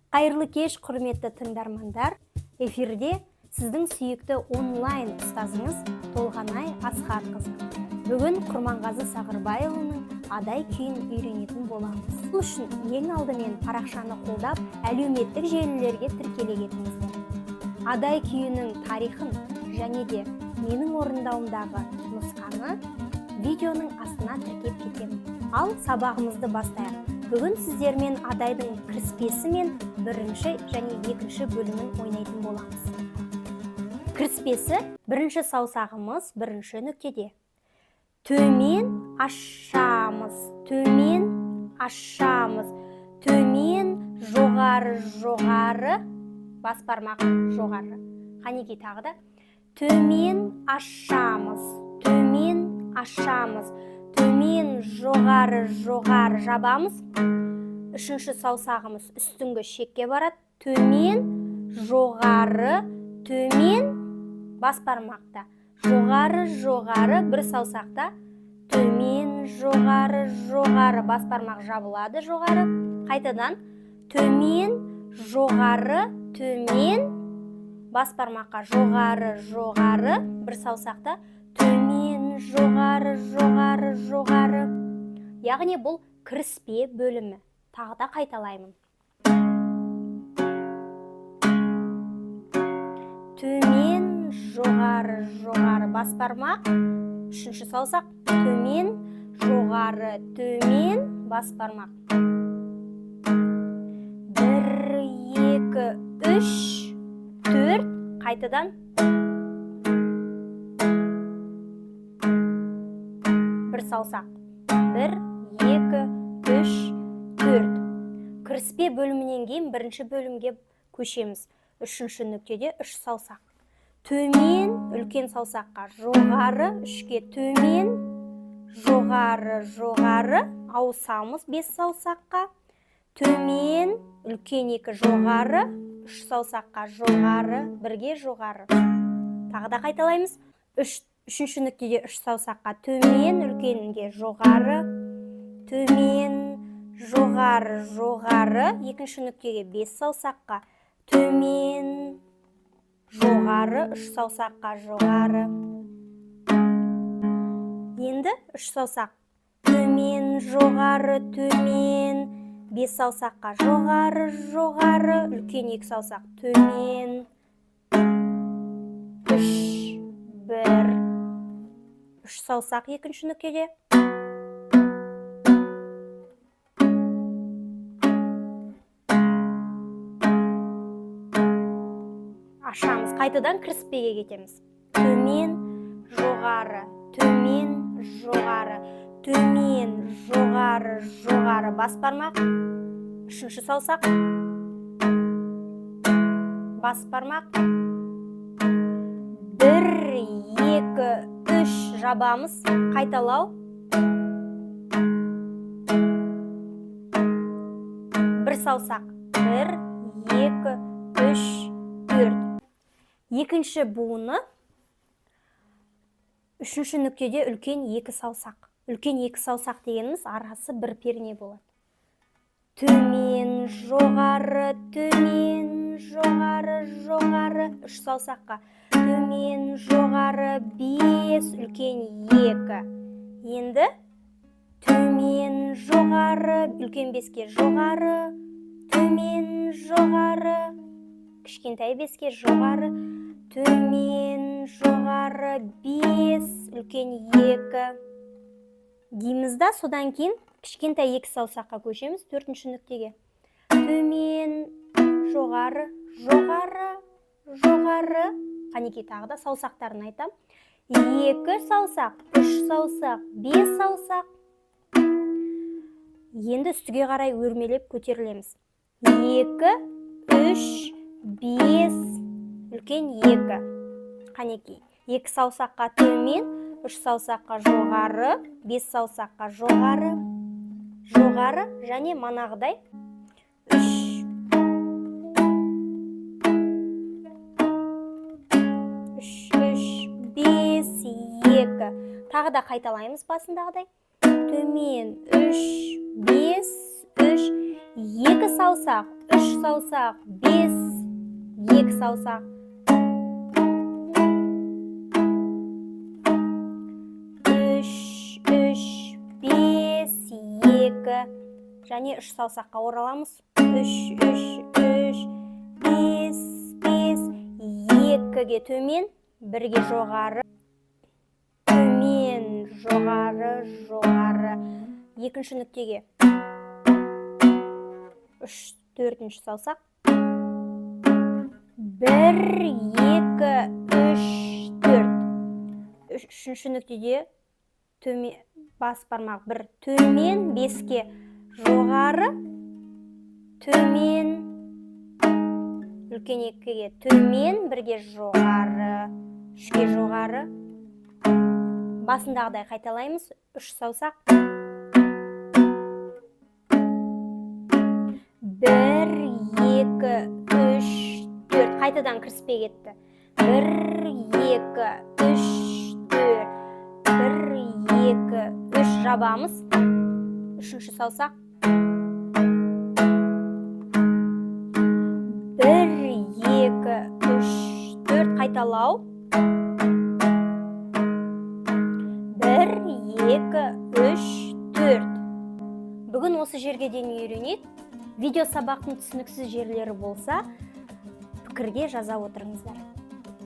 Қайырлы кеш, құрметті тыңдармандар. Эфирде сіздің сүйікті онлайн ұстазыңыз Толғанай Асхатқызы. Бүгін Құрманғазы Сағырбайұлының Адай күйін үйренетін боламыз. Бұл үшін ең алдымен парақшаны қолдап, әлеуметтік желілерге тіркеле кетіңіздер. Адай күйінің тарихын және де менің орындауымдағы нұсқаны видеоның астына тіркеп кетемін. Ал сабағымызды бастайық. Бүгін сіздермен Адайдың кіріспесі мен бірінші және екінші бөлімін ойнайтын боламыз. Кіріспесі: бірінші саусағымыз бірінші нүктеде. Төмен ашамыз, төмен ашамыз, төмен, жоғары, жоғары, бас бармақ жоғары. Қанекей, тағы да. Төмен ашамыз, төмен ашамыз, төмен, жоғары, жоғары, жабамыз. Үшінші саусағымыз үстіңгі шекке барады. Төмен, жоғары, төмен, бас бармақта жоғары, жоғары, бір саусақта төмен, жоғары, жоғары, бас бармақ жабылады жоғары. Қайтадан төмен, жоғары, төмен, бас бармаққа жоғары, жоғары, бір саусақта төмен, жоғары, жоғары, жоғары. Яғни бұл кіріспе бөлімі. Тағы да қайталаймын. Төмен, жоғары, жоғары, бас бармақ, үшінші саусақ, төмен, жоғары, төмен, бас бармақ. Бір, екі, үш, төрт, қайтадан. Бір саусақ. Бір, екі, үш, төрт. Кіріспе бөлімінен кейін бірінші бөлімге көшеміз. Үшінші нүктеде үш саусақ. Төмен, үлкен саусаққа жоғары, үшке төмен, жоғары, жоғары, ауысамыз бес саусаққа. Төмен, үлкен екі жоғары, үш саусаққа жоғары, бірге жоғары. Тағы да қайталаймыз. Үшінші нүктеде үш саусаққа төмен, үлкенге жоғары, төмен, жоғары, жоғары, екінші нүктеге бес саусаққа төмен, жоғары, үш саусаққа жоғары. Енді үш саусақ төмен, жоғары, төмен, бес саусаққа жоғары, жоғары, үлкен екі саусақ төмен, үш, бір, үш саусақ екінші нүктеде. Ашамыз, қайтадан кіріспеге кетеміз. Төмен, жоғары, төмен, жоғары, төмен, жоғары, жоғары, бас бармақ, үшінші саусақ, бас бармақ. Бір, екі, үш, жабамыз, қайталау. Бір саусақ. Бір, екі, үш, төрт. Екінші буыны үшінші нүктеде үлкен екі саусақ. Үлкен екі саусақ дегеніміз арасы бір перне болады. Төмен, жоғары, төмен, жоғары, жоғары, үш саусаққа. Төмен, жоғары, бес, үлкен екі. Енді төмен, жоғары, үлкен беске жоғары, төмен, жоғары, кішкентай беске жоғары, төмен, жоғары, бес, үлкен екі дейміз да, содан кейін кішкентай екі саусаққа көшеміз төртінші нүктеге. Төмен, жоғары, жоғары, жоғары. Қанекей, тағы да саусақтарын айтам. Екі саусақ, үш саусақ, бес саусақ. Енді үстіге қарай өрмелеп көтерілеміз. Екі, үш, бес, үлкен екі. Қанекей, екі саусаққа төмен, үш саусаққа жоғары, бес саусаққа жоғары, жоғары және манағыдай үш, үш, үш, бес, екі. Тағы да қайталаймыз басындағыдай. Төмен, үш, бес, үш, Екі саусақ, үш саусақ, бес, екі саусақ. Үш, үш, бес, екі. Және үш саусаққа ораламыз. Үш, үш, үш, бес, бес, екіге төмен, бірге жоғары, төмен, жоғары, жоғары. Екінші нүктеге. Үш, төртінші саусақ. Бір, екі, үш, төрт. Үшінші нүктеде төмен, бас бармақ бір төмен, беске жоғары, төмен, үлкен екіге төмен, бірге жоғары, үшке жоғары. Басындағыдай қайталаймыз. Үш саусақ. Бір, екі, үш, төрт. Қайтадан кіріспе кетті. Бір, екі, үш, төрт. Бір, екі, үш, жабамыз. Үшінші саусақ. Бір, екі, үш, төрт. Қайталау. Бір, екі, үш, төрт. Бүгін осы жерге дейін үйренейік. Видео сабақтың түсініксіз жерлері болса, пікірге жаза отырыңыздар.